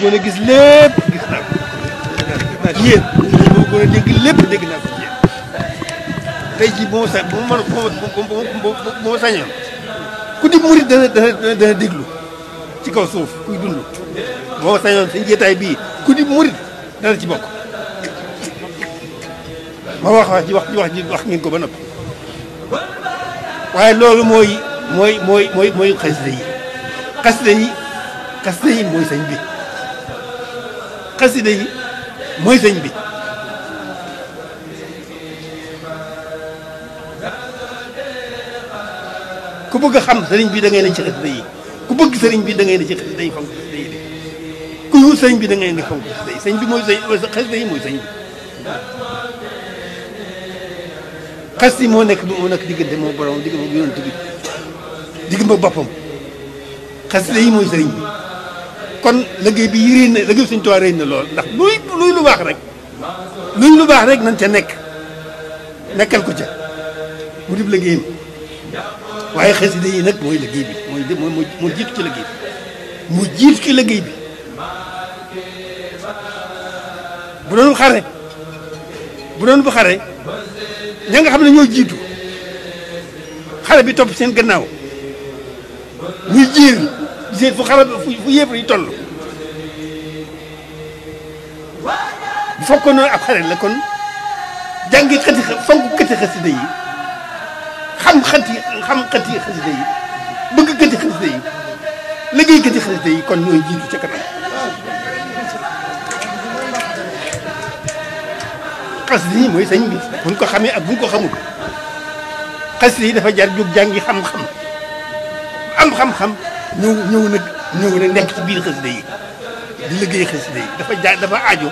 bëggoon a gis lépp gis naa ko ci yéen li ma bëggoon a dégg lépp dégg naa ko ci yéen tey jii bu ma sañoon ku di murit dana déglu ci kaw suuf kuy dund boo sañoon seen jeetaay bii ku di murit dana ci bokk ma wax ngeen ko ba noppi waaye loolu mooy xasida yi mooy sëñ bi xasida yi mooy sëñ bi ku bëgg a xam sëriñ bi da ngay ne ci xasida yi ku bëgg sëriñ bi da ngay ne ci xasida yi fonk xasida yi ku wut sëriñ bi da ngay ne fonk xasida yi sëñ bi mooy xasida yi mooy sëñ bi xas yi moo nekk diggante moo borom diggante moo yonent bi diggante boppam xasida yi mooy sëriñ bi kon liggéey bi réy na liggéey Sëriñ Tuubaa réy na lool ndax luy lu baax rek luñ lu baax rek nañ ca nekkal ko ca mu dib liggéeyam waaye xasida yi nag mooy liggéey bi moo jiitu ci liggéey bi mu jiitu ci liggéey bi bu doon bu xare ña nga xam ne ñoo jiitu xare bi topp seen gannaaw muy jiir gisee fu xare fu yëpp yi toll bu fekkoon noonu ab xare la kon jàngi fonk këti xasida yi xam xati xasida yi bëgg këti xasida yi liggéey këti xasida yi kon ñooy jiitu ca kanam xasida yi mooy sëñ bi buñ ko xamee ak buñ ko xamul xasida yi dafa jar jóg jàngi xam-xam am xam-xam ñëw nag nekk ci biir xasida yi di liggéey xasida yi dafa aajo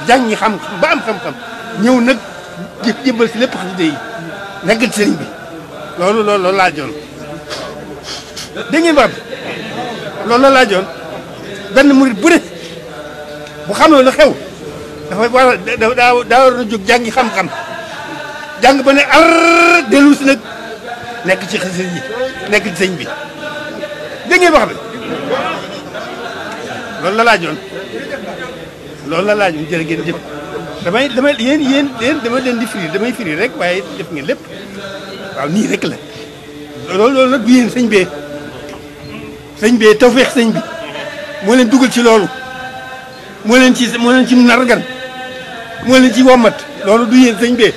jàngi xam-xam ba am xam-xam ñëw nag jébbal si lépp xasida yi nekk ci sëriñ bi loolu laajoon dégg ngeen wax loolu la laajoon benn murit bu ne bu xamee lu xew dafa war a daa war a jóg jàngi xam-xam jàng ba ne ar dellu si nag nekk ci xasida yi nekk ci sëñ bi dégg ngeen wax bi loolu la laajoon jërë ngeen jëf damay yéen dama leen di firi damay firi rek waaye def ngeen lépp waaw nii rek la loolu nag bu yéen sëñ bee tawfeex sëñ bi moo leen dugal ci loolu moo leen ci nargan moo leen ci wommat loolu du yéen sëñ bee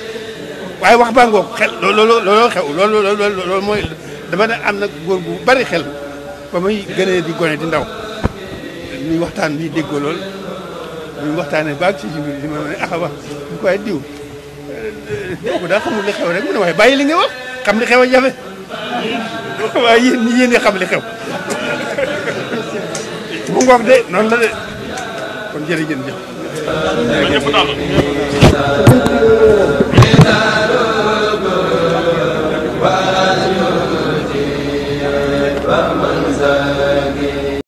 waaye wax baa ngoog xel looloo xew loolu mooy dama ne am na góor gu bari xel ba muy gënee di gone di ndaw ñuy waxtaan bi déggoo lool muy waxtaanee baag ci biir li ma ne wax bu ko waaye diw kooku daa xamul li xew rek mu ne waaye bàyyi li nga wax xam li xew a jafe waaye yéen xam li xew bu ngoog de noonu la de kon jërëjëf.